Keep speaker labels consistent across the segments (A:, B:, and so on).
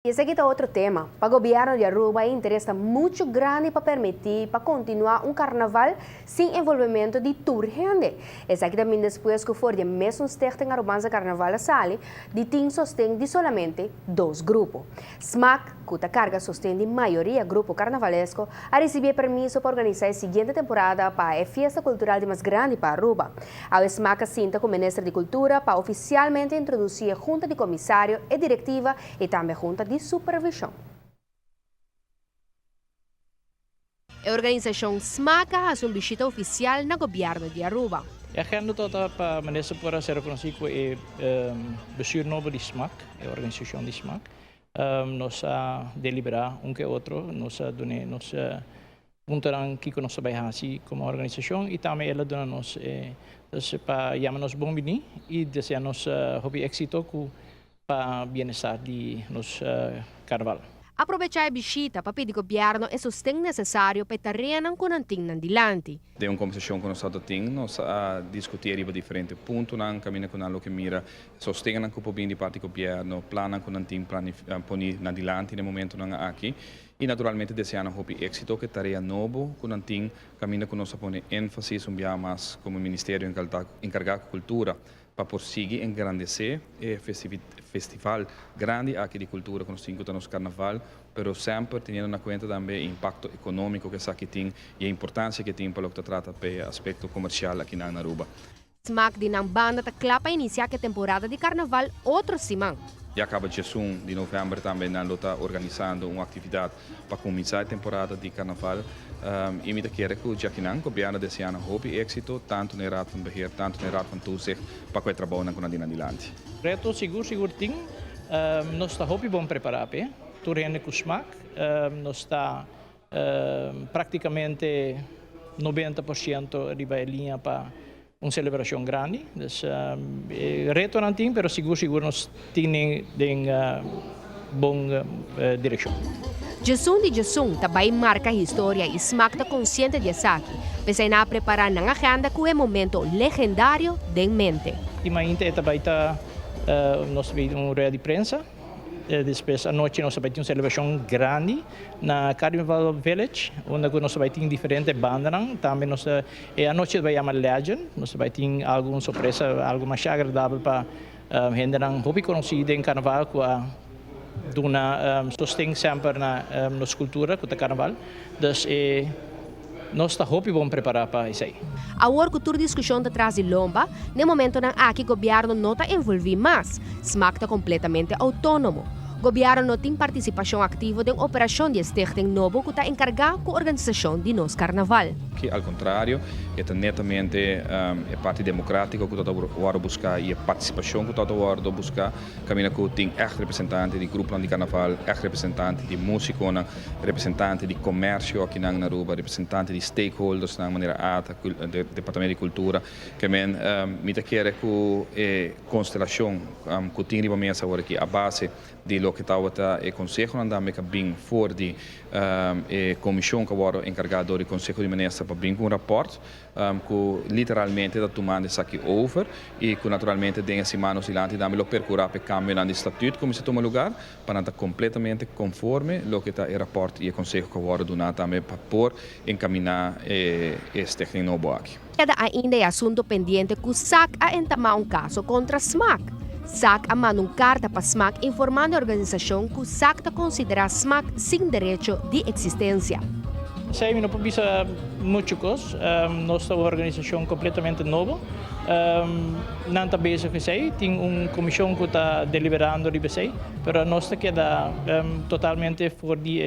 A: Y esaki ta otro tema. Pa gobierno di Aruba e interes ta mucho grandi pa permiti pa continua un carnaval sin envolvimento di tur hende. Esaki ta bin despues cu for di e mesun Stichting Arubaanse Carnaval a sali di tin sosten di solamente dos grupo. Smac, cu ta carga sosten di mayoria grupo carnavalesco, a ricibi e permiso pa organisa e siguiente temporada pa e fiesta cultural di mas grandi pa Aruba. Awe Smac a sinta cu Minister di Cultura pa oficialmente introduci e Junta di Comisario, e directiva y tambe Junta di Supervision. E organisacion Smac a haci un bishita oficial na Gobierno di Aruba.
B: E agenda ta pa Minister por a ser reconoci cu e bestuur nobo di Smac, e organisacion di Smac. Nos a delibera un ke otro, nos a dune nos puntonan kiko nos ta bai hasi komo organisashon i tambe el a duna nos e dus pa yama nos bon bini i desea nos hopi éksito ku pa bienestar di nos karnaval.
A: A probechá e bishita pa pidi gobièrnu e sosten nesesario pa e tareanan ku nan tin nan dilanti.
C: Den un kombersashon ku nos tabata tin, nos a diskutí riba diferente puntonan kaminda ku nan lo ke mira sostennan ku por bini di parti gobièrnu, plannan ku nan tin poni nan dilanti den momentonan aki. I naturalmente desea nan hopi éksito ku e tarea nobo ku nan tin kaminda ku nos a pone énfasis un biaha mas komo ministerio enkargá ku kultura pa por sigui engrandesé e festival grandi aki di kultura ku nos tin ku ta nos karnaval, pero semper teniendo na kuenta tambe e impakto ekonómiko ku esaki tin i e importansia ku e tin pa loke ta trata pa e aspekto komersial akinan na Aruba.
A: Smaak di nan banda ta kla pa inisiá ku e temporada di karnaval otro siman.
C: Ya kaba 11 di novèmber tambe nan lo ta organisando un aktividat pa kuminsá e temporada di karnaval i mi ta kere ku djakinan gobièrnu deseá nan hopi éksito tantu na e Raad van Beheer tantu na e Raad van Toezicht pa ku e trabounan ku nan tin nan dilanti.
B: Reto sigur sigur tin. Nos ta hopi bon prepará p'e. Tur hende ku smak. Nos ta Práktikamente 90% riba e liña pa un selebrashon grandi. Dus e retonan tin, pero sigur sigur nos tin den bon direkshon.
A: 11 di 11 ta bai marka historia i Smaak ta konsiente di esaki. P'esei nan a prepará nan agenda ku e momento legendario den mente.
B: I mainta e ta bai ta nos ta bai un rueda di prensa. Despues anochi nos ta bai tin un selebrashon grandi na Carnival Village unda ku nos ta bai tin diferente bandanan. Tambe nos ta e anochi ta bai yama Legend. Nos ta bai tin algu un sorpresa algu masha agradabel pa hendenan hopi konosí den karnaval ku a duna sosten semper na nos kultura ku ta karnaval. Dus e Nos ta hopi bon prepará pa esei.
A: Awor ku tur diskushon ta tras di lomba, n'e momentonan aki gobièrnu no ta envolví mas. Smac ta kompletamente outónomo. Gobièrnu no tin partisipashon aktivo den operashon di e stichting nobo ku ta enkargá ku organisashon di nos karnaval.
C: Ki al kontrario, e ta netamente e parti demokratiko ku ta ta wòrdu buská i e partisipashon ku ta ta wòrdu buská, kaminda ku tin ègt representante di gruponan di karnaval, ègt representante di músikonan, representante di comercio akinan na Aruba, representante di stakeholdersnan manera ata, Departamento di Cultura. Ke men mi ta kere ku e constelacion ku tin riba mesa awor aki a base di loke tabata e consehonan tambe ku a bin for di e comision ku a wordo encarga dor di Conseho di Minister pa bin ku un rapport ku literalmente ta tumando esaki over i ku naturalmente den e siman nos dilanti tambe lo percura pa e cambionan di statuut cuminsa tuma lugar. pa nan ta kompletamente konforme loke ta e rapòrt i e konseho ku a wòrdu duná tambe pa por enkaminá e stichting nobo aki.
A: Keda ainda e asunto pendiente ku sac a entamá un kaso kontra smac. Sac a manda un karta pa smac informando e organisashon ku sac ta konsiderá smac sin derecho di eksistensia.
B: Esei mi no por bisa muchu kos. Nos ta un organisashon kompletamente nobo. Nan ta bezig ku esei, tin un komishon ku ta deliberando riba esei, pero nos ta keda totalmente for di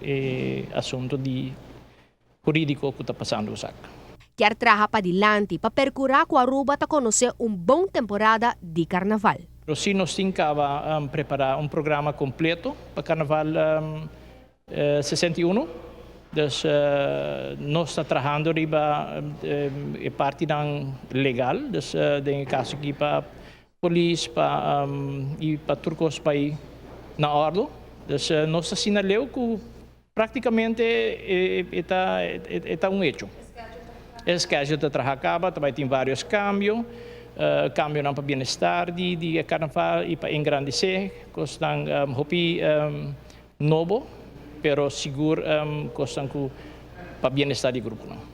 B: e asunto di hurídiko ku ta pasando esaki.
A: Kier traha padilanti pa percura cu Aruba ta conoce un bon temporada di Carnaval.
B: Pero si nos tin caba prepara un programa completo pa Carnaval 61. Dus nos ta trahando riba e partinan legal, dus den e kaso aki pa polis pa i pa tur kos bai na òrdu. Dus nos ta asina leu ku praktikamente e ta e ta un hecho. E schedule ta traha kaba, ta bai tin varios kambio. Cambionan pa bienestar di carnaval y pa engrandece, cosnan hopi nobo, pero sigur cosnan cu pa bienestar di gruponan.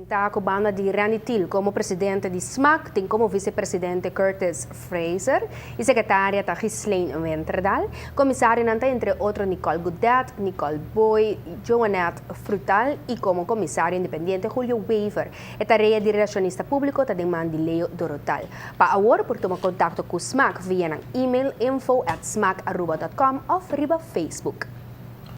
A: Ta cu banda di Randy Thiel como presidente di SMAC, tin como vicepresidente Curtis Fraser y secretaria ta Ghislaine Winterdal. Comisarionan ta entre otro Nicole Goudet, Nicole Boy, Joannette Frutal y como comisario independiente Julio Wever. E tarea di relacionista publico ta den man di Leo Dorotal. Pa awor por tuma contacto cu SMAC via nan e-mail info@smacaruba.com of riba Facebook.